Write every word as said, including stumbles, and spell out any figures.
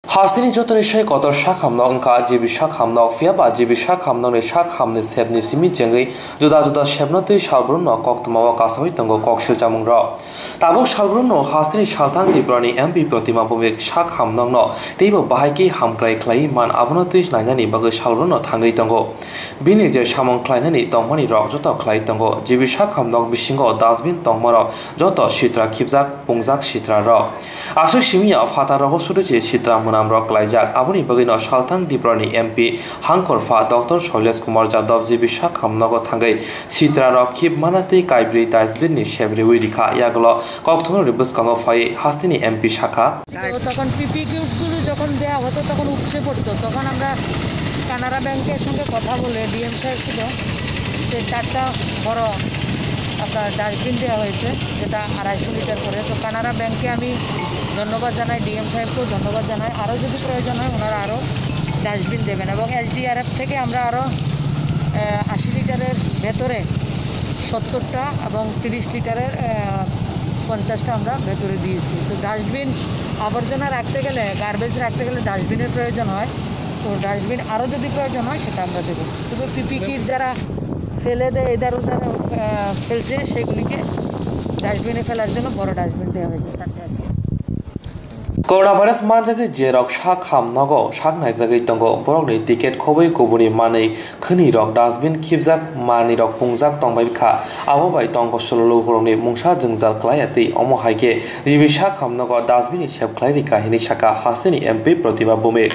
Hasteni jotoni se kotor sak hamnok wngkha G B sak hamnok, phiyaba G B sak hamnokni sak hamni sepni simi chengwi juda juda sepno twi salbrumno koktwmao kasawi tongo kok silchamungrok. Tabuk salbrumno hasteni salthang Tripurani M P Protima Bhowmik sak hamnokno teibo bahai khe hamkrai khlaiwi man abono twi nainani bagwi salbrumno thangwi tongo. Bini je samung khlainani tongmani rok joto khlai tongo. G B sak hamnok bisingo dustbin tongmarok joto sitra khibjak pungjak sitra rok. Aswk simi ya phatar rogo sudu se sitra mwnam rok klaijak. Aboni bagwi no salthang Tripurani M P hangkor pha Doctor Shailesh Kumar Yadav G B sak hamnogo thangwi sitra rok khib mana tei kaibrwi dustbin ni sep riwi rikha. Yagulo kokthumrokni bwskango phaiwi hasteni M P sakha. তো তখন পিপি কিটসগুলো যখন দেওয়া হতো তখন উপচে পড়তো। তখন আমরা কানাড়া ব্যাংকের সঙ্গে কথা বলে ডিএম সাহেব ছিল যে চারটা বড় আপনার ডাস্টবিন দেওয়া হয়েছে, যেটা আড়াইশো লিটার করে। তো কানাড়া ব্যাংকে আমি ধন্যবাদ জানাই, ডিএম সাহেবকেও ধন্যবাদ জানাই। আরও যদি প্রয়োজন হয় ওনারা আরও ডাস্টবিন দেবেন। এবং এসডিআরএফ থেকে আমরা আরও আশি লিটারের ভেতরে সত্তরটা এবং তিরিশ লিটারের পঞ্চাশটা আমরা ভেতরে দিয়েছি। তো ডাস্টবিন, আবর্জনা রাখতে গেলে, গার্বেজ রাখতে গেলে ডাস্টবিনের প্রয়োজন হয়। তো ডাস্টবিন আরও যদি প্রয়োজন হয় সেটা আমরা দেবো। তবে পিপি কিট যারা ফেলে দেয়, এধার ওধার ফেলছে, সেগুলিকে ডাস্টবিনে ফেলার জন্য বড় ডাস্টবিন দেওয়া হয়েছে চারটে আছে। Coronavirus manjagwi je rok sak ham nogo sak naijagwi tongo, borokni ticket khobwi kubuni manwi khwnwi rok dustbin khibjak manwi rok pungjak tongbai kha. Abo bai tongkosolo lukurokni mungsa jwngjal klaiya twi omo hai khe G B sak ham nogo dustbin ni sep khlai rikha hinwi sakha hasteni M P Protima Bhowmik.